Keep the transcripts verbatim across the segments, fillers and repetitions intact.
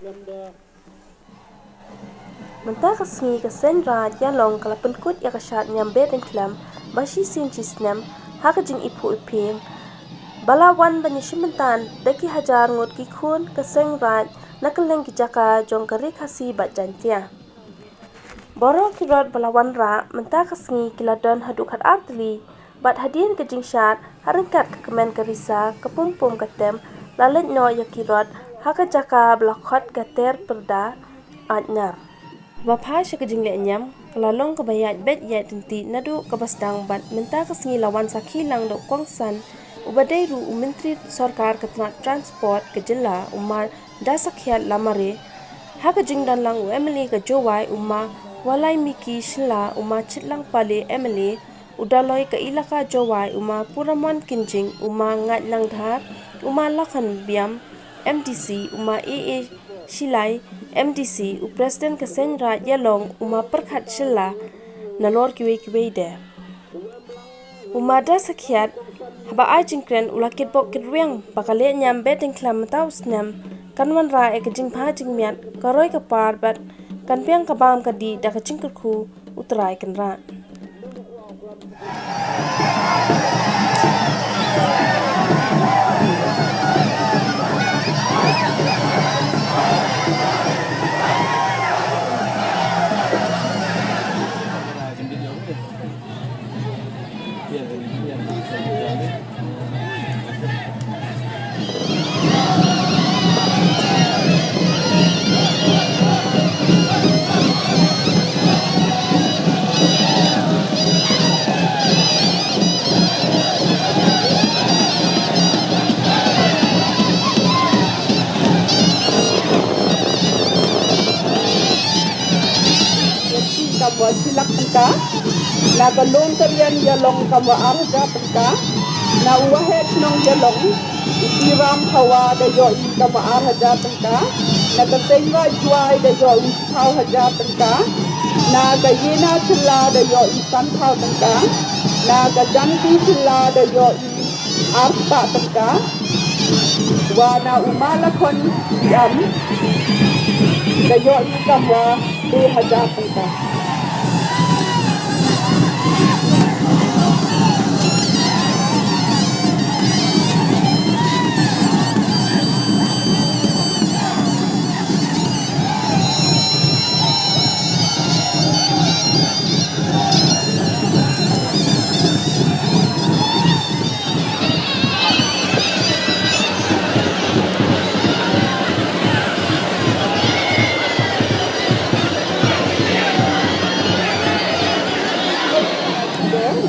Mynta ka sngi ka Seng Raid Ïalong ka la pynkut ïa ka shad niam Behdeiñkhlem ba shisien shisnem ha ka jingiphuh iphieng ba la wan ban ïashim bynta da ki hajar ngut ki khun ka Seng Raid na kylleng ki jaka jong ka Ri Khasi bad Jaiñtia. Baroh ki rot ba la wanrah mynta ka sngi ki la don haduh khatar tylli, bad hadien ka jingshad, ha ryngkat ka kmen ka risa, ka pum pum ka tem, la leit noh ïa ki rot ha ka jaka ba la khot ka Ter Pyrda Aitnar. Ba phai sha ka jingleh niam, ka la long kaba ïaid beit ïaid ryntih naduh kaba sdang, bad mynta ka sngi la wan sakhi lang da u kongsan uba dei ruh u Myntri Sorkar ka tnat Transport ka jylla, u Mar Dasakhiat Lamare, ha ka jingdon lang u M L A ka Jowai, u Ma Walaimiki Shylla, u Ma Chitlang Pale M L A, u Daloi ka Elaka Jowai, u Ma Puramon Kynjing, u Ma Ngaitlang Dhar, u Ma Lakhon Biam M D C, u Ma A A Shilai M D C, u President ka Seng Raid Ïalong, u Ma Pyrkhat Shylla, nalor kiwei kiwei de. U Ma Dasakhiat, haba ai jingkren u la kitbok kitrwiang ba ka leh niam Behdeiñkhlem mynta u snem kan wanrah ïa ka jingbha jingmiat, ka roi ka par bad kan biang ka bam ka dih da ka jingkyrkhu U Trai Kynrad. Kam wa shi lak tyngka. Na ka Longkyrien Ïalong kam wa ar hajar tyngka. Na u Waheh Chnong Ïalong, u Tiram Hawa da ïohi kam wa ar hajar tyngka. Na ka Seng Raid Jowai da ïohi saw hajar tyngka. Na ka Ïena Shylla da ïohi san saw tyngka. Na ka Janki Shylla da ïohi ar spah tyngka. Wa na u Ma Lakhon Biam da ïohi kam wa dei hajar tyngka.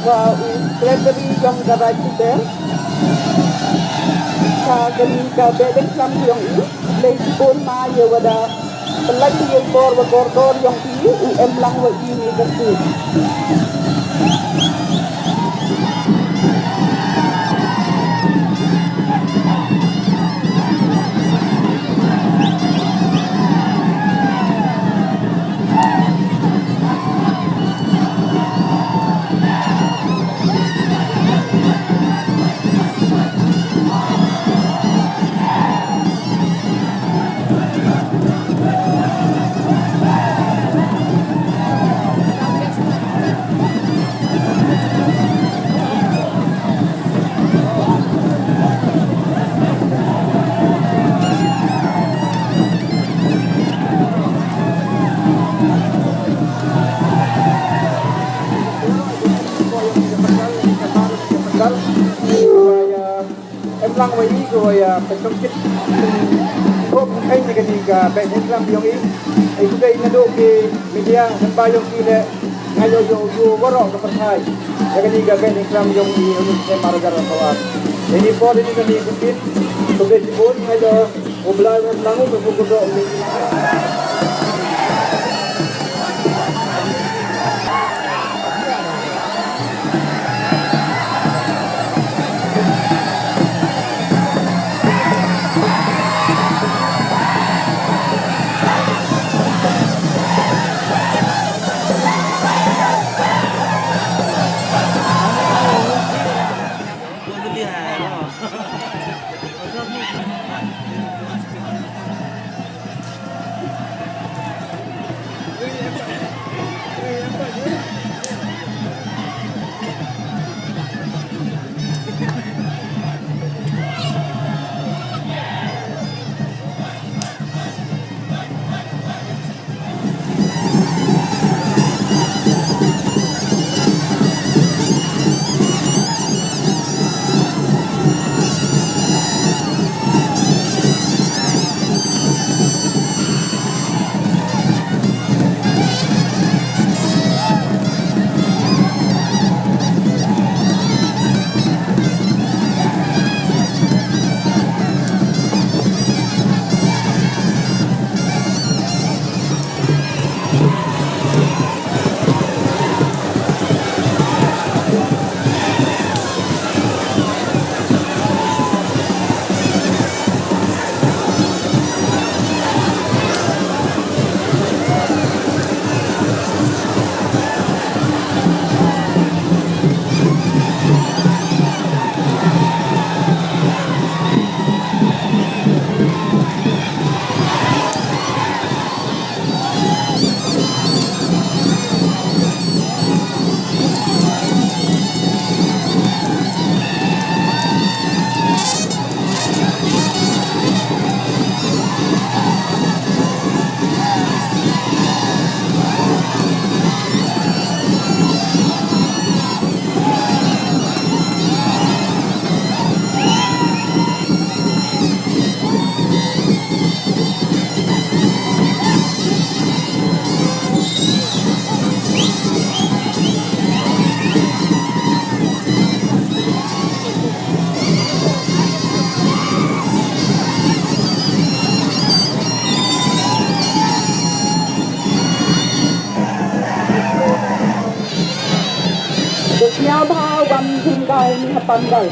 Wa u Secretary yong ka Raid Suteng. Ka kani ka Behdeiñkhlem yong i. Lei bun ma ye wada. Pelai ye kor wa kor kor yong i. U em lang wa i ni ka tu. Em lang wa i ko ya pynshong kit. Ko kum kai ni kani ka Behdeiñkhlem yong i. Ai ku kai naduh ki media kan ba yong ki le ngai yo yo yo waroh ka pyrthai. Ya kani ka Behdeiñkhlem yong i uni se maragar ka wa. Ini por ini kani ku kit. Ko kai ki bun ngai yo. U Blai u em lang u ka ku ku do. Ini pandal.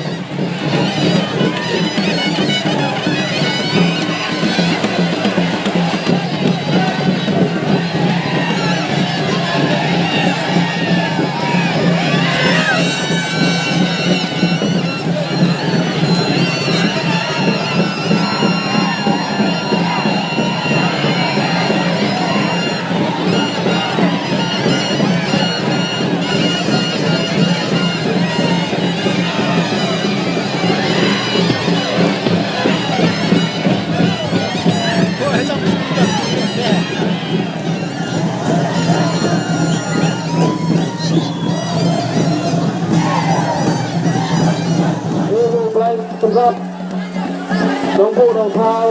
Nongbuh nongthaw,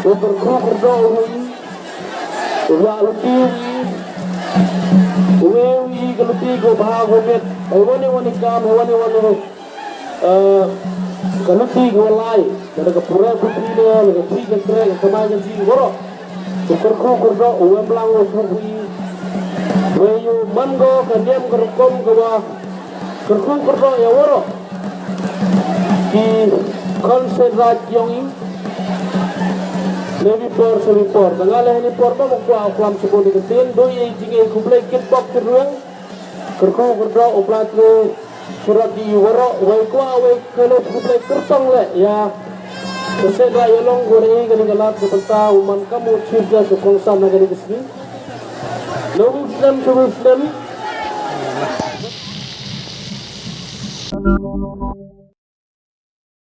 u kyrkhu kyrdoh u wi, u wah luti u wi, u wi u wi ka luti ka bha ka miat, hei wan hei wan i kam, hei wan hei wan i, eh, ka luti ka walai, ka da ka pura ka phi ne, ka phi ka krek, ka kamai ka ji, waroh. U kyrkhu kyrdoh, u wemblang u suk u wi. Wei u man ko ka niam ka rukom ka wa kyrkhu kyrdoh ïa waroh ki khon Seinraij yong i. Lebi por sebi por. Tang ale hani por ba mo kwah u klam sebo di ketin. Doi i jingei khublei kitbok kirweng. Kyrkhu kyrdoh u Blai Trai. Surat di waroh wei kwah wei kyllup khublei kyrtong le ïa. Ka Seinraij ïa long ko re kani ka lad ka bynta u man kam u chief guest u kongsan na kani ka sngi. Lo u snem, lo u snem.